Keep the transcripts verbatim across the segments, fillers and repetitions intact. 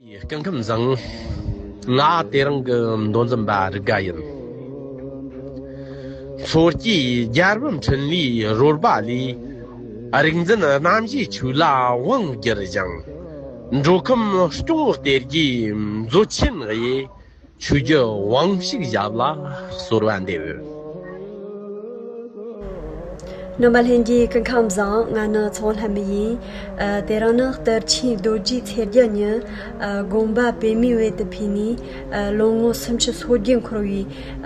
སྐུ་ཁམས་བཟང་། ང་དེ་རིང་གི་མདོ་འཛིན་པ་རིག་དགའ་ཡིན། མཚོ་སྐྱེས་རྒྱལ་བུ་འཕྲིན་ལས་རོལ་པ་ལས། རིག་འཛིན་རྣམ་བཞིའི་ཆོས་ལ་དབང་བསྒྱུར་ཞིང་། འགྲོ་ཁམས་སྐྱོང་གཏེར་གྱི་མཛོད་ཆེན་ཡི། ཆོས་བརྒྱུད་དབང་ཕྱུག་ཞབས་ལ་གསོལ་བ་འདེབས། རྣམ་པ་ལྷན་རྒྱས་སྐུ་ཁམས་བཟང་། ང་ནི་ཚོང་ལྷ་མི་ཡིན། ཨ། དེ་རིང་ནི་གཏེར་ཆེན་རྡོ་རྗེ་ཚེ་རྒྱལ་ཉིད། ཨ། དགོངས་པ་པདྨའི་འོད་དུ་ཕུལ་ནས། ཨ། ལོ་ངོ་སུམ་ཅུ་སོ་བརྒྱད་འཁོར་བའི།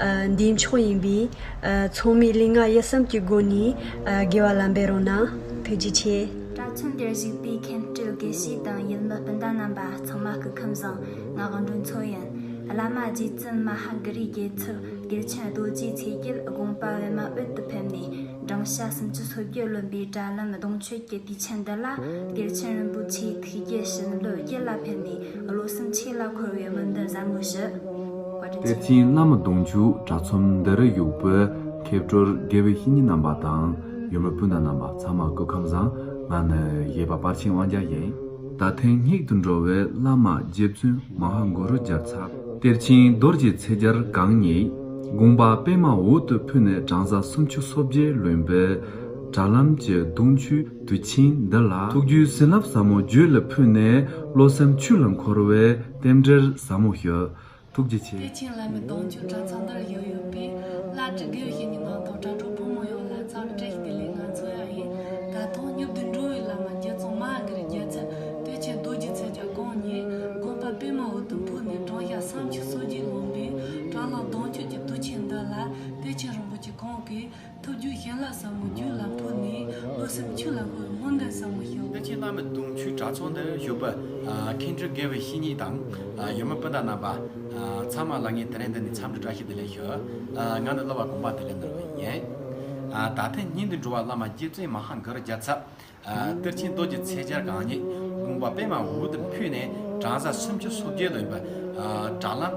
ཨ། འདས་མཆོད་ཡིན་པས། ཨ། ཚང་མས་ལུས་ངག་ཡིད་གསུམ་གྱི་སྒོ་ནས། ཨ། དགེ་བ་ལམ་འབེབས་རོགས་གནང་། ཐུགས་རྗེ་ཆེ། དྲ་ཚོན་འདིར་བཞུགས་པའི་མཁན་སྤྲུལ་དགེ་བཤེས་དང་ཡུལ་མི་སྤུན་ཟླ་རྣམ་པ་ཚང་མ་སྐུ་ཁམས་བཟང་། ང་དབང་སྒྲོན་མཚོ་ཡིན། བླ་མ་རྗེ་བཙུན་མ་ཧཱ་གུ་རུའི་རྒྱལ་ཚབ་གཏེར་ཆེན་རྡོ་རྗེ་ཚེ་རྒྱལ་དགོངས་པ་པདྨ་འོད་དུ་ཕེབས་ནས། བགྲང་བྱ་སུམ་ཅུ་སོ་བརྒྱད་ལོན་པའི་དྲ་ལམ་གདུང་མཆོད་ཀྱི་དུས་ཆེན་འདི་ལ། གཏེར་ཆེན་རིན་པོ་ཆེའི་ཐུགས་རྗེ་བྱིན་རླབས་རྒྱུད་ལ་ཕེབས་ནས། བློ་སེམས་ཆོས་ལ་འཁོར་བའི་སྨོན་འདུན་ཟབ་མོ་ཞུ། བཀའ་དྲིན་ཆེ། གཏེར་ཆེན་བླ་མ་གདུང་མཆོད་དྲ་ཚོམས་འདི་རུ་བཞུགས་པའི་མཁན་སྤྲུལ་དགེ་བའི་བཤེས་གཉེན་རྣམ་པ་དང་ཡུལ་མི་སྤུན་ཟླ་རྣམ་པ་ཚང་མ་སྐུ་ཁམས་བཟང་། ང་ནི་གཞས་པ་དཔལ་ཆེན་དབང་རྒྱལ་ཡིན། ད་ཐེངས་སྙིགས་དུ་འགྲོ་བའི་བླ་མ་རྗེ་བཙུན་མ་ཧཱ་གུ་རུ་རྒྱལ་ཚབ་གཏེར་ཆེན་རྡོ་རྗེ་ཚེ་རྒྱལ་གང་ཉིད་དགོངས་པ་པདྨ་འོད་དུ་ཕུལ་ནས་བགྲང་བྱ་སུམ་ཅུ་སོ་བརྒྱད་ལོན་པའི་དྲ་ལམ་གྱི་གདུང་མཆོད་དུས་ཆེན་འདི་ལ། ཐུགས་རྒྱུད་བྱིན་རླབས་ཟབ་མོ་རྒྱུད་ལ་ཕུལ་ནས། བློ་སེམས་ཆོས་ལ་འཁོར་བའི་རྟེན་འབྲེལ་ཟབ་མོ་ཞུ། ཐུགས་རྗེ་ཆེ། གཏེར་ཆེན་བླ་མའི་གདུང་མཆོད་དྲ་ཚོམས་འདིར་བཞུགས་ཡོད་པའི་བླ་སྤྲུལ་དགེ་བའི་བཤེས་གཉེན་རྣམས་དང་དྲ་གྲོགས་ཕོ་མོ་ཡོངས་ལ་འཚམས་འདྲི་བཀྲ་ཤིས་བདེ་ལེགས་ང་མཚོ་ཡང་ཡིན། ད་ཐེངས་སྙིགས་དུ་འགྲོ་བའི་བླ་མ་རྗེ་བཙུན་མ་ཧཱ་གུ་རུ་རྒྱལ་ཚབ་གཏེར་ཆེན་རྡོ་རྗེ་ཚེ་རྒྱལ་གང་ཉིད་དགོངས་པ་པདྨ་འོད་དུ་ཕུལ་ནས་བགྲང་བྱ་སུམ་ཅུ་སོ་བརྒྱད་ལོན་པའི་དྲ་ལམ་གདུང་མཆོད་ཀྱི་དུས་ཆེན་འདི་ལ། གཏེར་ཆེན་རིན་པོ་ཆེ་གང་གི་ཐུགས་རྒྱུད་བྱིན་རླབས་ཟབ་མོ་རྒྱུད་ལ་ཕུལ་ནས། བློ་སེམས་ཆོས་ལ་འཁོར་བའི་སྨོན་འདུན་ཟབ་མོ་ཞུ། གཏེར་ཆེན་བླ་མའི་གདུང་མཆོད་དྲ་ཚོམས་འདིར་བཞུགས་པའི་མཁན་སྤྲུལ་དགེ་བའི་བཤེས་གཉེན་དང་ཡུལ་མི་སྤུན་ཟླ་རྣམ་པ་ཚང་མ་ལ་ངས་དེ་རིང་འདི་ནས་འཚམས་འདྲི་བཀྲ་ཤིས་བདེ་ལེགས་ཞུ། ང་ནི་སློབ་པ་གོང་མ་བདེ་ལེགས་ནོར་བུ་ཡིན། ད་ཐེངས་སྙིགས་དུ་འགྲོ་བའི་བླ་མ་རྗེ་བཙུན་མ་ཧཱ་གུ་རུ་རྒྱལ་ཚབ། ཨ། གཏེར་ཆེན་རྡོ་རྗེ་ཚེ་རྒྱལ་གང་ཉིད་དགོངས་པ་པདྨ་འོད་དུ་ཕུལ་ནས་བགྲང་བྱ་སུམ་ཅུ་སོ་བརྒྱད་ལོན་པའི། ཨ། དྲ་ལམ།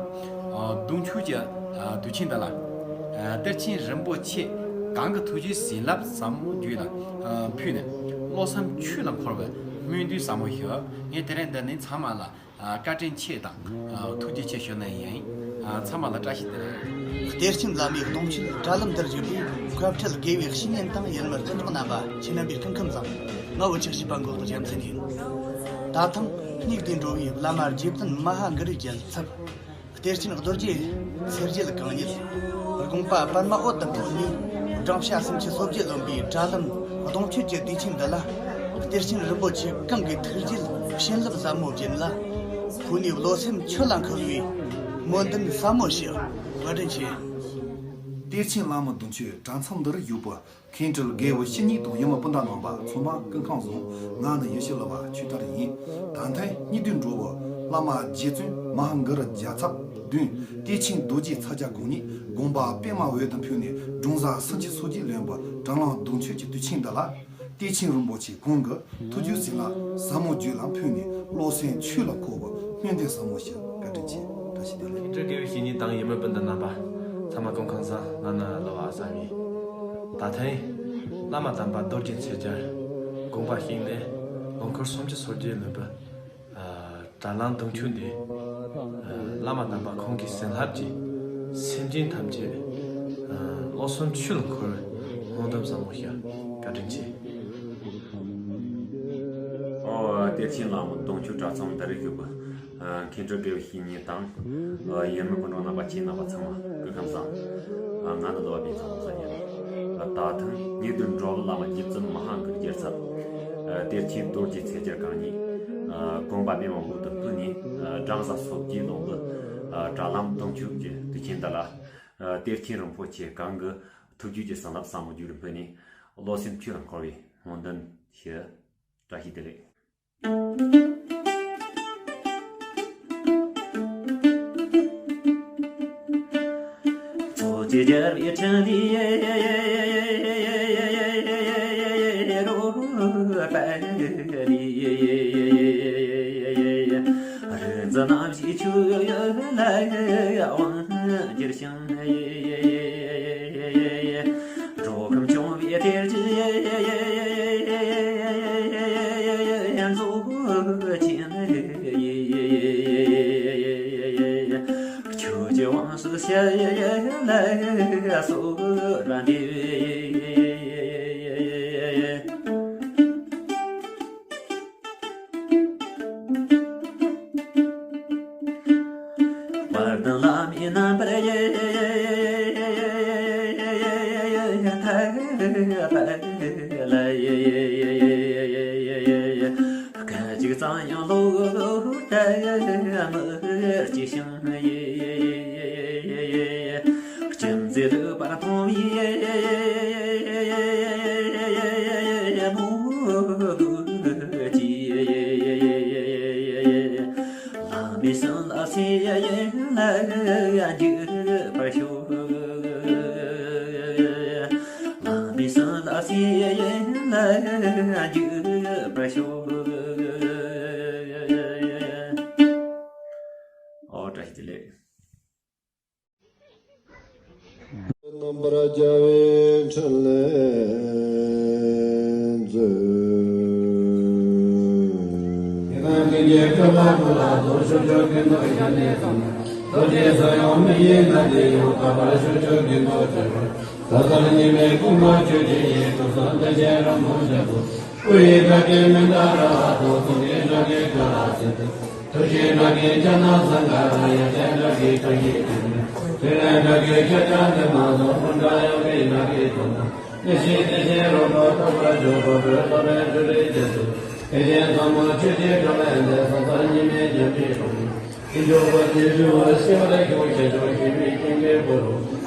ཨ། གདུང་མཆོད་ཀྱི། ཨ། དུས་ཆེན་འདི་ལ། ཨ། གཏེར་ཆེན་རིན་པོ་ཆེ་གང་གི་ཐུགས་རྒྱུད་བྱིན་རླབས་ཟབ་མོ་རྒྱུད་ལ། ཨ། ཕུལ་ནས་བློ་སེམས་ཆོས་ལ་འཁོར་བའི་སྨོན་འདུན་ཟབ་མོ་ཞུ། ངས་དེ་རིང་འདི་ནས་ཚང་མ་ལ། ཨ། བཀའ་དྲིན་ཆེ་དང་། ཨ། ཐུགས་རྗེ་ཆེ་ཞུ་ནི་ཡིན། ཨ། ཚང་མ་ལ་བཀྲ་ཤིས་བདེ་ལེགས། གཏེར་ཆེན་བླ་མའི་གདུང་མཆོད་དྲ་ལམ་འདིར་བཞུགས་པའི་མཁན་སྤྲུལ་དགེ་བའི་བཤེས་གཉེན་དང་ཡུལ་མི་སྤུན་གྲོགས་རྣམ་པ་ཁྱེད་རྣམ་པའི་སྐུ་ཁམས་བཟང་། ང་བོད་ཆགས་བྱིས་པ་མགོ་ལོག་རྒྱལ་མཚན་ཡིན། ད་ཐེངས་སྙིགས་དུ་འགྲོ་བའི་བླ་མ་རྗེ་བཙུན་མ་ཧཱ་གུ་རུའི་རྒྱལ་ཚབ། གཏེར་ཆེན་རྡོ་རྗེ་ཚེ་རྒྱལ་གང་ཉིད། དགོངས་པ་པདྨ་འོད་དུ་ཕུལ་ནས་བགྲང་བྱ་སུམ་ཅུ་སོ་བརྒྱད་ལོན་པའི་དྲ་ལམ་གདུང་མཆོད་ཀྱི་དུས་ཆེན་འདི་ལ། གཏེར་ཆེན་རིན་པོ་ཆེ་གང་གི་ཐུགས་རྒྱུད་བྱིན་རླབས་ཟབ་མོ་བརྒྱུད་ལ། ཁོ་ནའི་བློ་སེམས་ཆོས་ལ་འཁོར་བའི་སྨོན་འདུན་ཟབ་མོ་ཞུ། བཀའ་དྲིན་ཆེ། གཏེར་ཆེན་བླ་མའི་གདུང་མཆོད་དྲ་ཚོམས་འདིར་བཞུགས་པའི་མཁན་སྤྲུལ་དགེ་བའི་བཤེས་གཉེན་དང་ཡུལ་མི་སྤུན་ཟླ་རྣམ་པ་ཚང་མ་སྐུ་ཁམས་བཟང་། ང་ནི་ཡེ་ཤེས་སློབ་པ་ཆོས་དར་ཡིན། ད་ཐེངས་སྙིགས་དུ་འགྲོ་བའི་བླ་མ་རྗེ་བཙུན་མ་ཧཱ་གུ་རུ་རྒྱལ་ཚབ་མདུན་གཏེར་ཆེན་རྡོ་རྗེ་ཚེ་རྒྱལ་གང་ཉིད་དགོངས་པ་པདྨ་འོད་དུ་ཕུལ་ནས་བགྲང་བྱ་སུམ་ཅུ་སོ་བརྒྱད་ལོན་པའི་དྲ་ལམ་གདུང་མཆོད་ཀྱི་དུས་ཆེན་འདི་ལ། གཏེར་ཆེན་རིན་པོ་ཆེ་གང་གི་ཐུགས་རྒྱུད་བྱིན་རླབས་ཟབ་མོ་རྒྱུད་ལ་ཕུལ་ནས་བློ་སེམས་ཆོས་ལ་འཁོར་བའི་སྨོན་འདུན་ཟབ་མོ་ཞུ། བཀའ་དྲིན་ཆེ། བཀྲ་ཤིས་བདེ་ལེགས། མཁན་སྤྲུལ་དགེ་བའི་བཤེས་གཉེན་དང་ཡུལ་མི་སྤུན་ཟླ་རྣམ་པ་ཚང་མ་སྐུ་ཁམས་བཟང་། ང་ནི་སློབ་པ་ཨ་བསམ་ཡིན། ད་ཐེངས་བླ་མ་དམ་པ་རྡོ་རྗེ་ཚེ་རྒྱལ་དགོངས་པ་བཞེས་ནས་ལོ་འཁོར་སུམ་ཅུ་སོ་བརྒྱད་ལོན་པའི། ཨ། དྲ་ལམ་གདུང་མཆོད་འདི། ཨ། བླ་མ་དམ་པ་ཁོང་གི་བྱིན་རླབས་ཀྱིས་སེམས་ཅན་ཐམས་ཅད། ཨ། བློ་སེམས་ཆོས་ལ་འཁོར་བའི་སྨོན་འདུན་ཟབ་མོ་ཞུ། བཀའ་དྲིན་ཆེ། ཨོ། གཏེར་ཆེན་བླ་མའི་གདུང་མཆོད་དྲ་ཚོམས་འདིར་བཞུགས་པའི། ཨ། མཁན་སྤྲུལ་དགེ་བའི་བཤེས་གཉེན་དང་། ཨ། ཡུལ་མི་སྤུན་གྲོགས་རྣམ་པ་ཁྱེད་རྣམ་པ་ཚང་མ་སྐུ་ཁམས་བཟང་། ཨ། ང་ནི་སློབ་པ་ཕུན་ཚོགས་ལྷ་མཚོ་ཡིན། ཨ། ད་ཐེངས་སྙིགས་དུ་འགྲོ་བའི་བླ་མ་རྗེ་བཙུན་མ་ཧཱ་གུ་རུ་རྒྱལ་ཚབ། ཨ། གཏེར་ཆེན་རྡོ་རྗེ་ཚེ་རྒྱལ་གང་ཉིད། ཨ། དགོངས་པ་པདྨ་འོད་དུ་ཕུལ་ནས། ཨ། བགྲང་བྱ་སོ་བརྒྱད་ལོན་པའི། ཨ། དྲ་ལམ་གདུང་མཆོད་ཀྱི་དུས་ཆེན་འདི་ལ། ཨ། གཏེར་ཆེན་རིན་པོ་ཆེ་གང་གི་ཐུགས་རྒྱུད་ཀྱི་བྱིན་རླབས་ཟབ་མོ་རྒྱུད་ལ་ཕུལ་ནས་བློ་སེམས་ཆོས་ལ་འཁོར་བའི་སྨོན་འདུན་ཞུ། བཀྲ་ཤིས་བདེ་ལེགས། འགྲོ་ཁམས་སྐྱོང་བའི་གཏེར་གྱི་གཙོ་ཆེན་ཡིན། ཙམ་ཡང་བློ་དལ་མི་སྐྱེ་ཞིང་། སྐྱིད་མཛེས་ལུག་པར་མཐོང་བའི་མོ་གུས་ཀྱིས། བླ་མའི་བྱིན་རླབས་སེམས་ལ་འཇུག་པར་ཤོག། བླ་མའི་བྱིན་རླབས་སེམས་ལ་འཇུག་པར་ཤོག། ཨོ་བཀྲ་ཤིས་བདེ་ལེགས། རྣམ་པར་རྒྱལ་བའི་འཕྲིན་ལས་མཛོད། ཡི་དམ་ཀུན་གྱི་སྐུ་ལ་སྐུ་ལ་རྡོ་ཆུ་ཆུ་ཀུན་ཏུ་ཡང་ནས་ཙམ། རྡོ་རྗེ་ས་ཡོམ་མི་ཡི་ན་དེ་ཡོང་ཁ་བར་ཆུ་ཆུ་ཀུན་ཏུ་ཆུ་བར། ས་ས་ཉི་མའི་སྐུ་མ་ཆུ་ཆུ་ཡི་ཐུགས་སམ་དེ་ཆེན་རང་མོ་ཞབས་སུ། སྐུ་ཡི་བདག་གི་མི་འདའ་ར་ཐོག་ཐུགས་ཀྱི་བདག་གི་སྐུ་ལ་སྲིད་དུ། ཐུགས་ཀྱི་བདག་གི་ཁྱེད་རྣམས་སང་ག་ར་ཡ་ཁྱེད་བདག་གི་ཐུགས་ཀྱི་དུས་ནས། ཐུགས་ལས་བདག་གི་ཁྱེད་ཅག་འདི་མ་བཟུང་མི་འདྲ་ཡང་བའི་བདག་གི་དོན་དང་། ནི་ཤེས་དེ་བཞིན་རོ་ཐོག་ཐོག་པར་འཇོག་པ་བོད་ཐོག་པའི་འབྲུ་རིགས་རྗེས་སུ། དེ་བཞིན་ཚོགས་མང་ཆོས་ཀྱི་སྒྲོན་མེ་འདི་ས་ས་ཉི་མའི་རྒྱན་གྱི་རོ། དེ་འཇོག་པ་དེ་ཞུ་བ་ཤེས་པ་ལས་ཁྱོད་ཁྱེད་ཅག་ཤེས་པའི་སྐྱེ་འགྲོའི་བུ་རུ།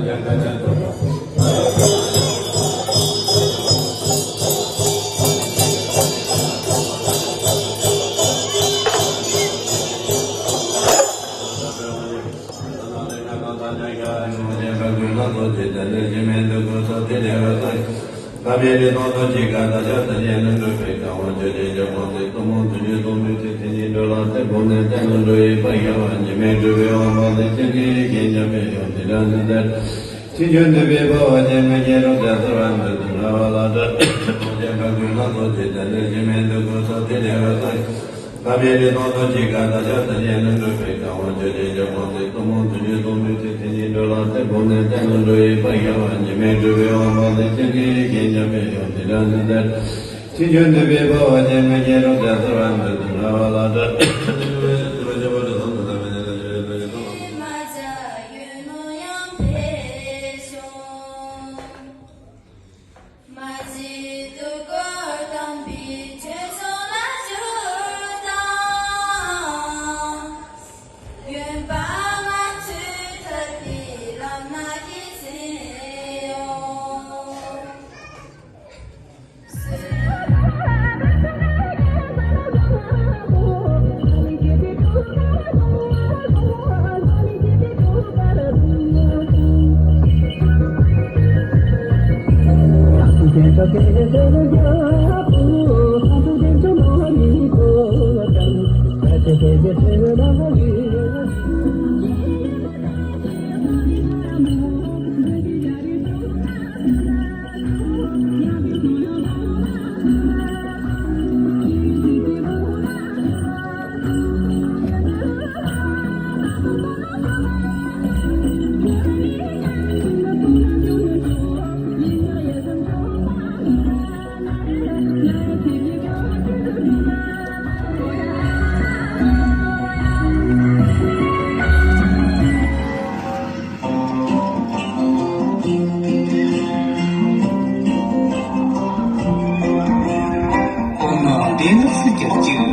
ཨོཾ། དེ་ནི་སུ་གྱུར་ཅིག།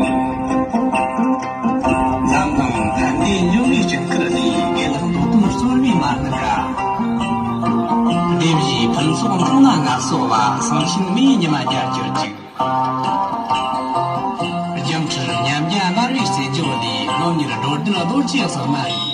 འཛམ་གླིང་ཕན་བདེའི་འབྱུང་བའི་སྤྲིན་དཀར་ལས། དགེ་ལེགས་འདོད་དོན་རྩོལ་བའི་མ་ཎི་བཀྲ། སྡེ་བཞིའི་ཕུན་ཚོགས་འབྲོག་ན་མངའ་གསོལ་བ། གསང་ཆེན་མིའི་ཉི་མ་རྒྱལ་གྱུར་ཅིག། སྒྱུ་འཕྲུལ་ཉམས་རྒྱ་འབར་བའི་རྩེ་འཇོ་ལས། སློབ་གཉེར་སྒྲོལ་ལྡན་རྡོ་རྗེ་གསང་མ་ཡི།